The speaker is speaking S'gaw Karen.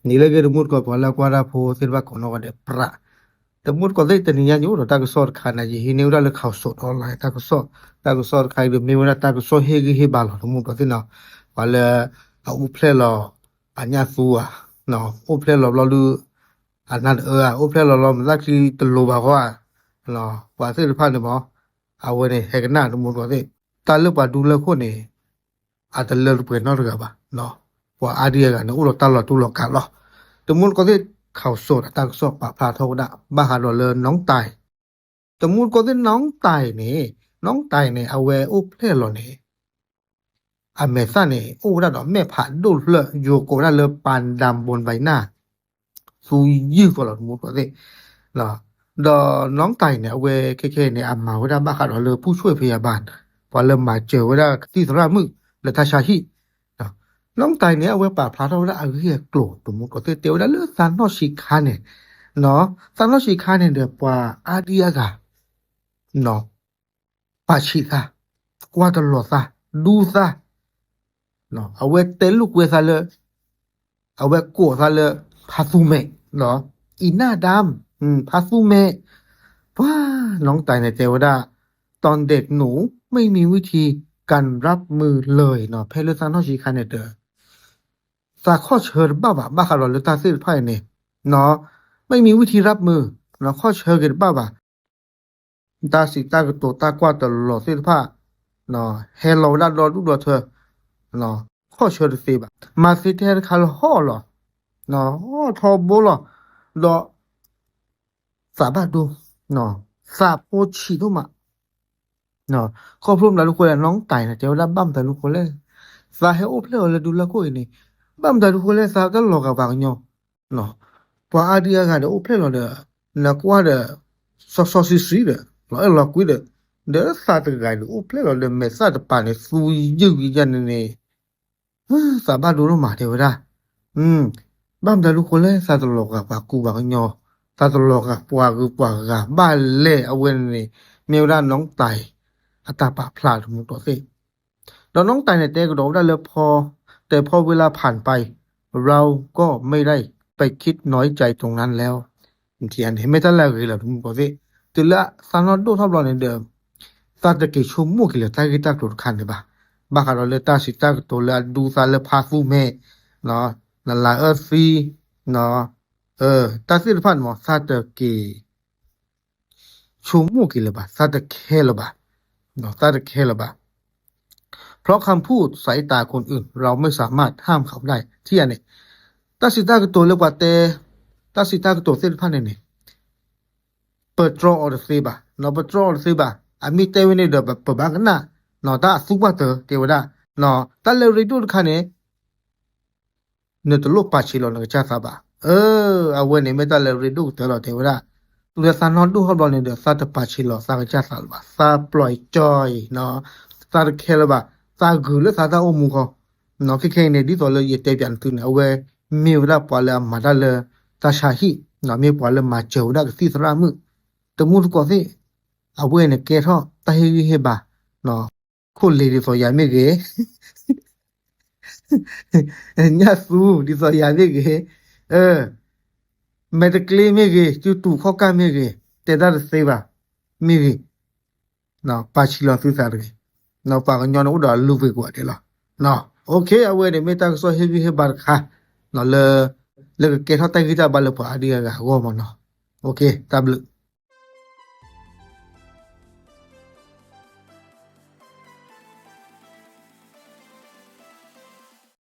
နံၤလၢအဂ့ၤ တမူတကိး ပှၤလၢအကွၢ်တၢ်ဖိသ့ၣ်တဖၣ် ကိးနီၢ်ဂၤဒဲးပြး, တမူတကိးသ့ၣ် တနံၤညါ ယအိၣ်ဒီးတၢ်ကစီၣ်တခါန့ၣ် ယဟံးန့ၢ်ဝဲဒၣ်လၢ ข่าวสดออนไลน์ တၢ်ကစီၣ်, တၢ်ကစီၣ်တခါအံၤဒီး မ့ၢ်ဝဲဒၣ်တၢ်ကစီၣ်ဟ့ၣ်ဂံၢ်ဟ့ၣ်ဘါလီၤ တမူတကိးသ့ၣ်နီၤ, ပှၤလၢ အအိၣ်ဖျဲၣ်လီၤ အညၣ်သူဧါ, အိၣ်ဖျဲၣ်လီၤဘျီဒုး အနၢ်တအၢဧါ, အိၣ်ဖျဲၣ်လီၤလီၤ မုာ်သၣ်ချံတလိၤဘၣ်ဃီဧါ, ပှၤသ့ၣ်တဖၣ်န့ၣ်မ့ၢ် အဝဲန့ၣ်ဟဲကနၣ် တမူတကိးသ့ၣ်, တၢ်လၢပှၤဒူလၢခိၣ်န့ၣ် အတလၢတပှဲၤနီတဂၤဘၣ်, ပှၤအါဒံအါဂၤန့ၣ် အိၣ်ဒီးတၢ်လီၤတူၢ်လီၤကာ်လီၤ. တမူတကိးသ့ၣ် ข่าวสด တၢ်ကစီၣ်ပာ်ဖျါထီၣ်ဝဲဒၣ် ဘၣ်ဃးဒီးလၢ น้องต่าย, တမူတကိးသ့ၣ် น้องต่ายန့ၣ်, น้องต่ายန့ၣ် အဝဲအိၣ်ဖျဲၣ်လီၤန့ၣ် အမဲာ်သၣ်န့ၣ် အိၣ်ဝဲဒၣ်ဒီးမဲာ်ဖးဒိၣ်တဖျၢၣ် ယိၤကိးဝဲဒၣ်လၢ ปานดำบนใบหน้า သူယုၢ်ဃီလီၤ တမူတကိးသ့ၣ်, ဒီး น้องต่ายန့ၣ် အဝဲခဲခဲအံၤန့ၣ် အမၤဝဲဒၣ်ဘၣ်ဃးဒီးလၢ ผู้ช่วยพยาบาล ပှၤလၢမၤစၢၤဝဲဒၣ်ကသံၣ်သရၣ်မုၣ်လၢတၢ်ဆါဟံၣ်, น้องต่ายန့ၣ် အဝဲပာ်ဖျါထီၣ်ဝဲဒၣ်အဂ့ၢ်အကျိၤ တမူတကိးသ့ၣ် တဲဝဲဒၣ်လၢသးနီၣ်ဆံးခါန့ၣ်, သးနီၣ်ဆံးခါန့ၣ်ဒီး ပှၤအါဒံအါဂၤ ပာ်ဆံးသး, ကွၢ်တလီၤသး, ဒူသး, အဝဲတဲလိာ်ကွဲသးလၢ အဝဲကိးသးလၢ ဖါသူမဲာ်, အံၤနၢ်ဒၢမ်, ဖါသူမဲာ်, ပှၤ น้องต่ายန့ၣ် တဲဝဲဒၣ် ตอนเด็กหนูไม่มีวิธีการรับมือเลย ဖဲလၢသးနီၣ်ဆံးခါန့ၣ်ဒီး သးခီၣ်ဆၢတဘၣ်ဘၣ် ဘၣ်ဃးဒီးလၢတၢ်သ့ၣ်တဖၣ်အံၤန့ၣ်, ไม่มีวิธีรับมือ, ခီၣ်ဆၢက့ၤတဘၣ်ဘၣ် တၢ်စံးတၢ်ကတိၤတၢ်ကွၢ်တလီၤသ့ၣ်တဖၣ် ဟဲလီၤဝဲဒၣ်ဒီဒူၣ်ဒီထၢ ခီၣ်ဆၢတသ့ဘၣ်. မၤသ့ထဲတခါလၢဟီၣ်လီၤ, ဟီၣ်ထီဘိလီၤ, ဒီး သးဘၣ်ဒိ, သးဖိဆံးဒိၣ်မး, ခီဖျိမတၤဒုဃိလဲၣ် น้องต่ายန့ၣ် တဲဝဲဒၣ်ဘၣ်မတၤဒုဃိလဲၣ်, သးဟဲအိၣ်ဖျဲၣ်အီၤလၢဒူလၢခိၣ်အံၤန့ၣ် ဘၣ်မတၤဒုဃိလဲၣ် သးတလီၤဂာ်ပှၤကညီ ပှၤအါဒံအါဂၤဒီးအိၣ်ဖျဲၣ်လီၤဒီး နကွၢ်ဒီး စီစီဆှံဆှံဒီး လီၤအဲၣ်လီၤကွံဒီး ဒီးသးတဂၤဒီးအိၣ်ဖျဲၣ်လီၤဒီး မဲာ်သၣ်တပၤန့ၣ် သူယုၢ်ကယၢ်န့ၣ်န့ၣ် သးဘၣ်ဒိဒိၣ်မး တဲဝဲဒၣ်, ဘၣ်မတၤဒုဃိလဲၣ် သးတလီၤဂာ်ပှၤကူပှၤကညီ, သးတလီၤဂာ်ပှၤဂုၤပှၤဂၤဘၣ်လဲၣ် အဝဲန့ၣ်န့ၣ် မ့ၢ်ဝဲဒၣ် น้องต่าย အတၢ်ပာ်ဖျါ တမူတကိးသ့ၣ် ဒီး น้องต่าย န့ၣ် တဲကဒီးဝဲဒၣ်လၢဖီ แต่พอเวลาผ่านไป เราก็ไม่ได้ไปคิดน้อยใจตรงนั้นแล้ว န့ၣ် မ့ၢ်တၢ်လၢအဂ့ၤလီၤ တမူတကိးသ့ၣ်, တုၤလၢသးနီၣ်ဒိၣ်ထီၣ်ဘျီန့ၣ်ဒီး သးတက့ၤဆိကမိၣ်က့ၤလၢတၢ်ဂ့ၢ်တၢ်ကျိၤတခါန့ၣ်ဘၣ်, ဘၣ်ဃးဒီးလၢတၢ်စံးတၢ်ကတိၤလၢအဒူသးလၢဖါသူမဲာ်, နလၤအၢသံ, တၢ်သ့ၣ်တဖၣ်န့ၣ်မ့ၢ် သးတက့ၤ ဆိကမိၣ်က့ၤလၢၤဘၣ်, သးတခဲလၢၤဘၣ်, သးတခဲလၢၤဘၣ်, เพราะคำพูดสายตาคนอื่นเราไม่สามารถห้ามเขาได้ ထံၣ်ဧါန့ၣ်, တၢ်စံးတၢ်ကတိၤလၢပှၤတဲ, တၢ်စံးတၢ်ကတိၤသ့ၣ်တဖၣ်န့ၣ်န့ၣ် ပတြီအီၤတသ့ဘၣ်, ပတြီအီၤတသ့ဘၣ်, အမ့ၢ်တဲဝဲန့ၣ်ဒီး ပဘၣ်ကနၣ်, တၢ်အသူၣ်ဘၣ်တၢ်တဲဝဲဒၣ်, တၢ်လၢရ့ဒိၣ်တခါန့ၣ် နတလိၣ်ပာ်ဆံးလီၤနကစၢ်သးဘၣ်. အၢ အဝဲန့ၣ်မ့ၢ်တၢ်လၢရ့ဒိၣ်ကတၢၢ်လီၤ တဲဝဲဒၣ်, တုၤလၢသးနီၣ်ဒိၣ်ထီၣ်ဘျီန့ၣ်ဒီး သးတပာ်ဆံးလီၤသးကစၢ်သးလၢၤဘၣ်, သးပျီကၠီအံၤ, သးတခဲလၢၤဘၣ်, သးဂုာ်လၢသးတၢ်အိၣ်မူဃီ, ခဲခဲအံၤန့ၣ် ဒ်သိးလၢယတဲပၠးနသုန့ၣ် အဝဲမ့ၢ်ဝဲဒၣ်ပှၤလၢအမၤတၢ်လၢတၢ်ဆါဟံၣ်, မ့ၢ်ပှၤလၢမၤစၢၤဝဲဒၣ်ကသံၣ်သရၣ်မုၣ်, တမူတကိးသ့ၣ်, အဝဲန့ၣ်ကဲထီၣ်တၢ်ဟ့ၣ်ဂံၢ်ဟ့ၣ်ဘါ ခိၣ်လ့ၤဒ်သိးယၤမ့ၢ်ဂ့ၤ, ညၣ်သူဒ်သိးယၤမ့ၢ်ဂ့ၤ, မဲာ်တကျ့မ့ၢ်ဂ့ၤ, စုတူာ်ခီၣ်ကၢ်မ့ၢ်ဂ့ၤ, တဲတၢ်တသ့ဘၣ်, မ့ၢ်ဂ့ၤ, ပာ်ဆံးလီၤသုသးတဂ့ၤ, ပှၤကညီန့ၣ်အိၣ်ဒီးအလုၢ်အပှ့ၤကိးဂၤဒဲးလီၤ. အဝဲန့ၣ်မ့ၢ်တၢ်ကစီၣ်ဟ့ၣ်ဂံၢ်ဟ့ၣ်ဘါတခါ, လၢ လၢကကဲထီၣ်တၢ်ဂံၢ်တၢ်ဘါလၢပှၤအါဒံအါဂၤအဂီၢ်မ့ၢ်နီၤ, တၢ်ဘျုး